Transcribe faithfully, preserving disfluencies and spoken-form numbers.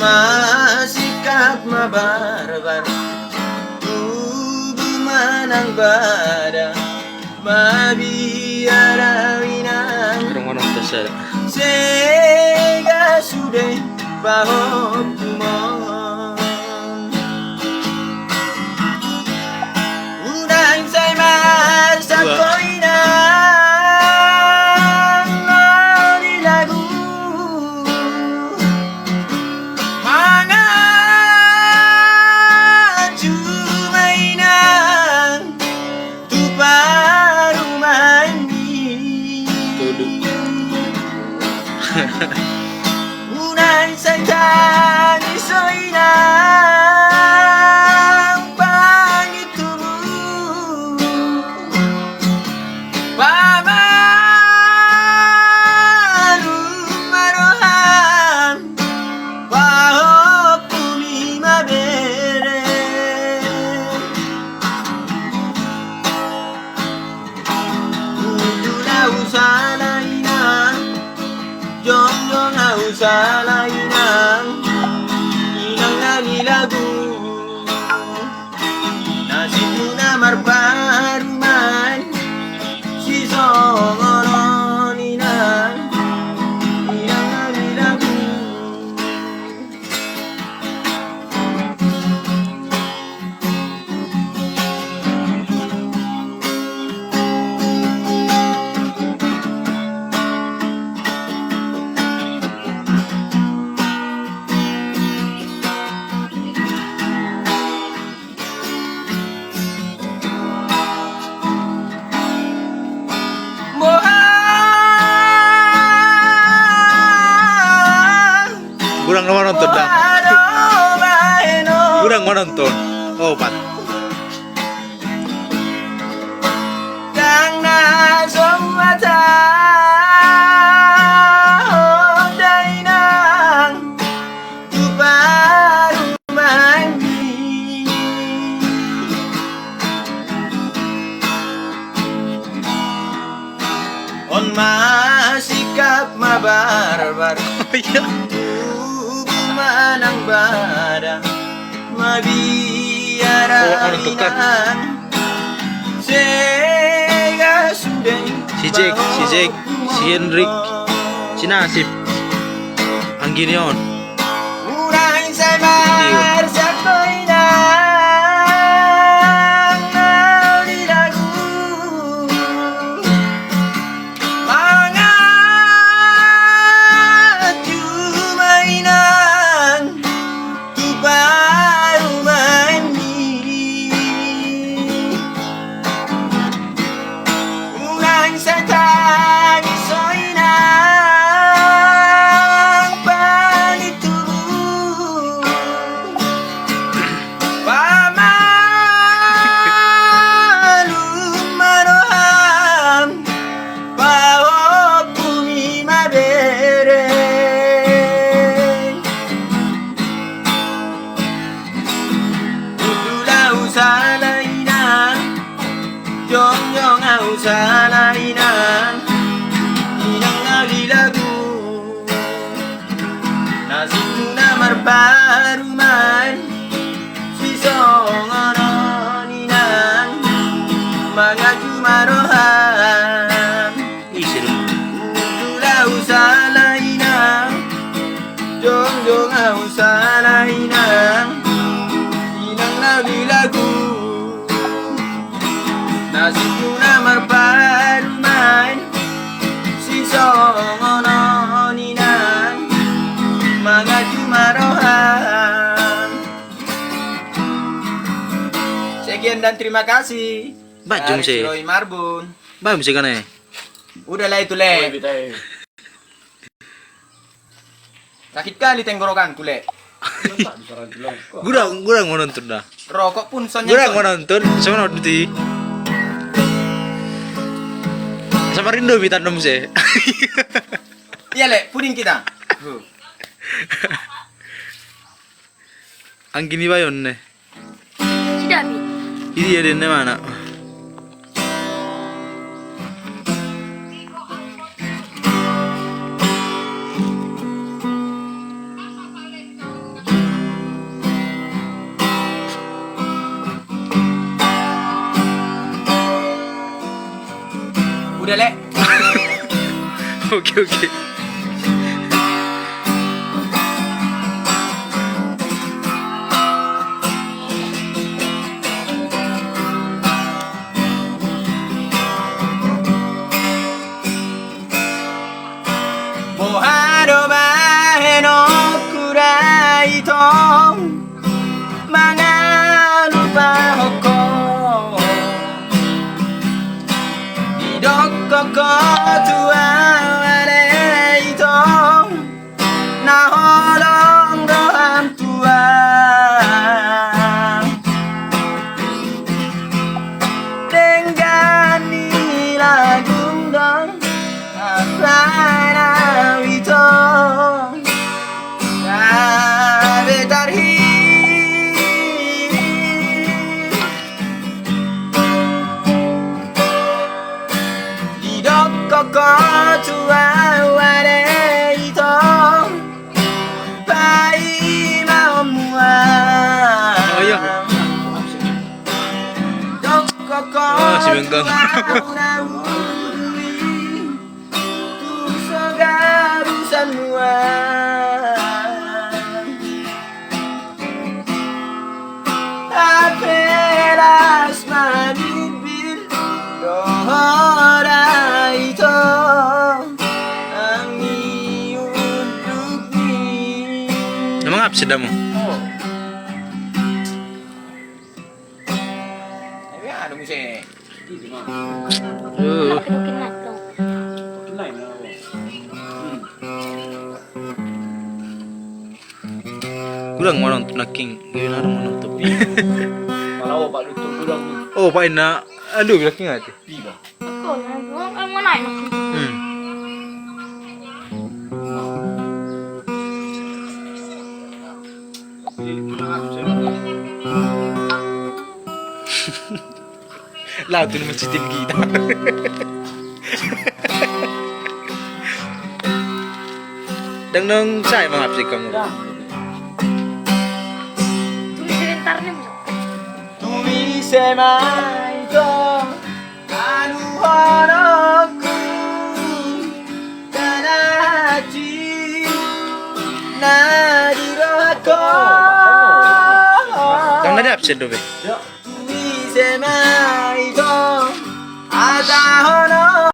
Masingkap ma barbar, tubu ma nang bada, mabiar au inang. Sega sude pahompu on. Unang sai marsak ho inang, na di lagu mangacu ma inang tu parumaenmi. Unang sai tangis ho inang, pangintubu pamalum ma roham, pahompumi ma bere. Undul au sala inang, jongjong au sala inang, inang na di lagu. Nasibmuna marparumaen, sisongon on inang, inang na di lagu. Boha. Godang na manonton da. Godang manonton. Opat. Ndang na so huhatahon da inang tu parumaenmi. On masingkap ma barbar, tubu ma nang bada, mabiar au inang. Sega sude. Si Jack, si Jack, si Henrik, si Nasib. Anggini on. Unang sai marsak ho inang, na di lagu mangacu ma inang tu parumaenmi. Unang sai tangis ho inang, pangintubu pamalum ma roham, pahompumi ma bere. Undul au sala inang, jongjong au sala inang, inang na di lagu. Nasibmuna marparumaen, sisongon on inang, mangacu ma roham. Ise do? Undul au sala inang, jongjong au sala inang, inang na di lagu. Nasibmuna marparumaen, sisongon on inang, mangacu ma roham. Sekian dan terima kasih. Bajung dari si Roy Marbun. Bajung si kane. Udah lah itu, Le. Sakit kali tenggorokanku, Le. Godang, godang manonton da. Rokok pun soalnya. Godang manonton, sama nonton di. Sama rindu bintang nom se. Iya, Le, pudin kita. Anggini bayon ne. Si David. Iya, dia ne mana? Oke, oke. Boha do bahenonku da ito, mangalupahon ho. Didok ho tu au ale ito, na holong do hamu tu au. Denggan ni lagu do, apa na ito, na betar hi. Didok ho tu au ale ito, paima ho mua. Oh, iya. Didok ho tu au na uli, tu so gabusan mua. Hape las manimbir do ho da ito, anggi unduk ni. Na mangapsi da mu. Oh. Tapi anu muse. Uh. Kurang manonton nangkin, gimana manonton? Malah opat lutung kurang. Oh, paina, aduh, bilang ingat. Tiga. Aku, aku, aku mau naik. Hmm. Laut ini mencitil kita. Dang dang saya mengabsi kamu. Tulis sebentar nih. Tulis semai to. Anuhononku, tanah aci, na di rohako. Dang na di absen do be. Tuise ma ito, hatahon